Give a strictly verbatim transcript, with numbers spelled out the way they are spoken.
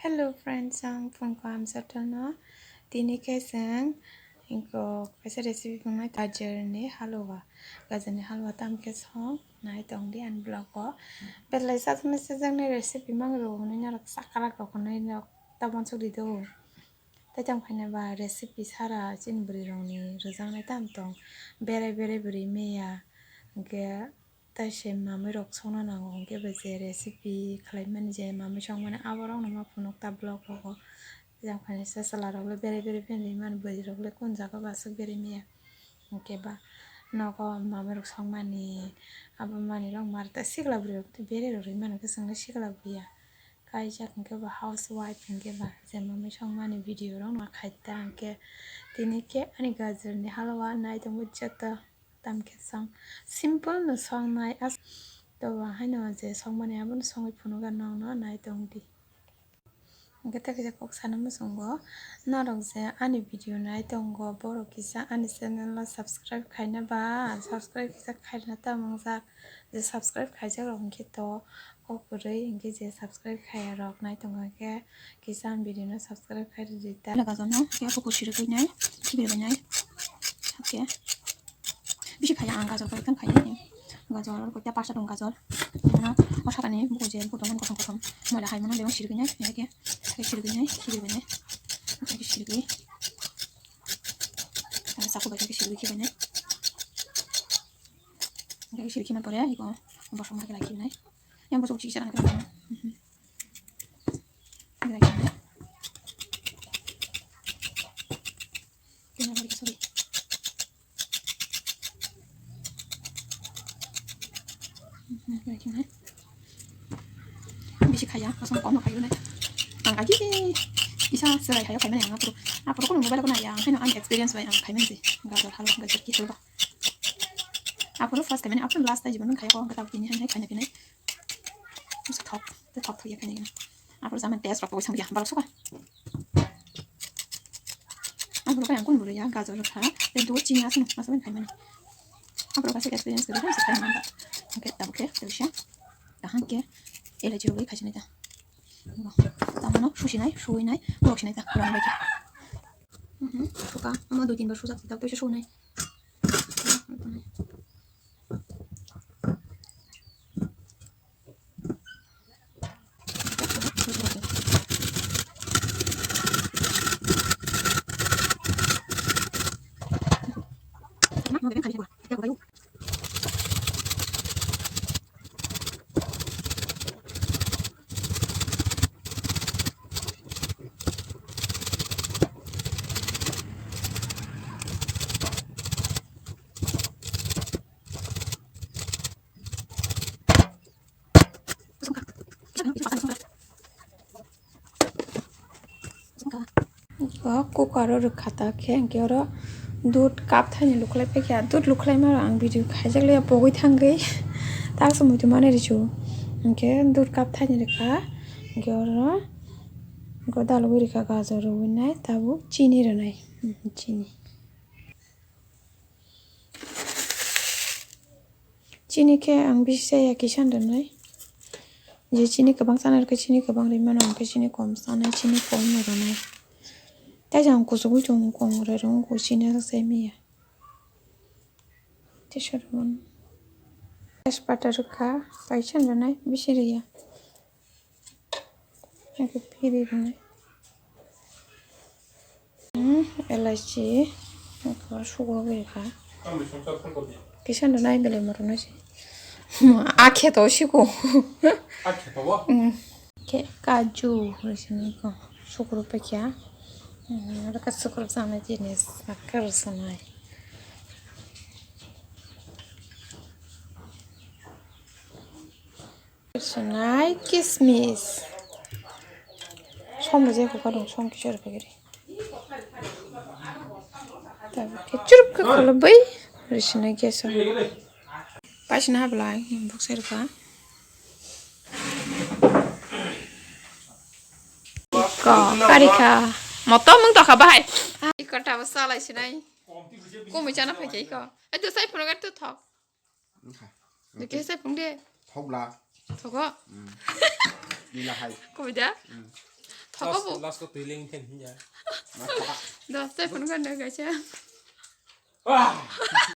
Hello friends, ang phone ko amsa tono. Tini khe chwng ingko kaisa recipe phungnai gajar ni halwa. Gajar ni halwa tam khe song nai tong di ani vlog o. Belai sajak nai sajak nai recipe mang rw hwnwi norok sakrak rok hwnwi norok ta uansuk di do. Tei tamo khaina ba recipe sara chini bwrwi rokni rwjaknai tam tong. Berai berai bwrwi meya hwnkhe. Tai se mamwi rok songna nango, hwnkhe bo je recipe khlaimani, je mamwi songmani, aborokno ma phunuk ta vlog rogo. Jang phani se chwla rok le bere bere pheni mani, bwrwi rok le kun jaga bo aswk bere maya. Hwnkhe ba nogo mamwi rok songmani, abo manwi rok mar ta sikla bwrwi rok bere rok ri mani, hwnkhe chwng le sikla bwrwi ya. Kaijak hwnkhe ba housewife hwnkhe ba je mamwi songmani video rok no khai ta, hwnkhe tini khe ani gajar ni halwa nai tongwi joto. Tam khe chwng simple no songnai as to ba haino je songmani abono songwi phunukha nokno nai tong di. Hwnkhe tei kaisa kok sana muchungo norok je ani video nai tongo borok kisa ani channel o subscribe khaina ba subscribe kisa khaina ta mangjak je subscribe khaijak rok hwnkhe to kok kwrwi hwnkhe je subscribe khaiya rok nai tongo hwnkhe kisa ani video no subscribe khai rwdi ta. Gajor no khe bukur sirigwi nai khibir bai nai. Hakhe bisi khaiya ang gajor bai tang khaiya. Gajor aro koita pasta dong gajor. Ano o sakani bukur je bukur dong kosom kosom. Moila hai mano bebak sirigwi nai. Hakhe sirigwi nai khibir bai nai. Hakhe sirigwi. Aro chaku bai khe sirigwi khibir bai nai. Hakhe sirigwi khiman pore iko bosong hakhe lai khibir nai. Yang bosong chikisa ang khe. Bisi khaiya, asal kono khayo nai. Ang agi kisa serai khayo khaimani ang apuru. Apuru kono mobile kono ya, ang khaino ang experience bai ang khaimani si. Gajor halwa, gajor ki halwa. Apuru first khaimani, apuru last tai jiban khayo, gata bini hai hai khaina pinai. Thok, thok thok ya khaina. Apuru zaman test rok bai sang ya, balok suka. Ang rwkha yang kun bwrwi ya gajor rwkha tei duo chini aswk aswk khaimani. Ang rwkha se experience kwrwi khe se khaimani ba. Hwnkhe tabuk khe twisa kaham khe elaichi rwgwi khaisani ta. Tamono susinai suinai borok sinai ta kwrwng bai khe. Suka omo dui tin bar sujak si tabuk twisa sunai. O cooker o rwkha ta khe, hwnkhe oro dudh cup thaini lukhlai paikha. Dudh lukhlaima rok ang video khaijak liya pogwi thangwi. Taksa muitu mani rw chu. Hwnkhe dudh cup thaini rwkha. Hwnkhe oro dalogwi rwkha gajor rwwi nai tabuk chini rwnai. Chini. Chini khe ang bisi chaya kisa rwnai. Je chini kwbang chanai rwkhe chini kwbang rwi mano, hwnkhe chini kom chanai, chini kom no rwnai. Tei jang kuchugui tongo kong rwrwng khe chini aswk chai maya. Tei soro mano. Tejpata rwkha, kaisa rwnai, bisi rwya. Hwnkhe phiri rwnai. Hmm, elaichi. Hwnkhe sugo gwi kha. Kisa no nai belai motom nai se. A kheto siko. A kheto bo? Hmm. Khe kaju rwsini ko. Sukru pekya. Hmm, aro ka sukru sana jinis. Akar sanai. Rwsonai kismis. Som rwjak kok dong, som kisa rwphaikhe. Tabuk khe churuk khe kholo bai rwsonai gas o. Paisana hablai buksa rwkha. Ko karikha. Motom wng tokha bahai. Iko tabo salai sinai. Kumui chana phaikhe iko. Ai tu sai phunukha tu thok. Wngkha. Dikhe se phung de. Thokla. Thogo. Mm. Nila hai. Kubui da? Mm. Last, last ko twi leng khen hinya. Dos te phone kan kaisa. Ah!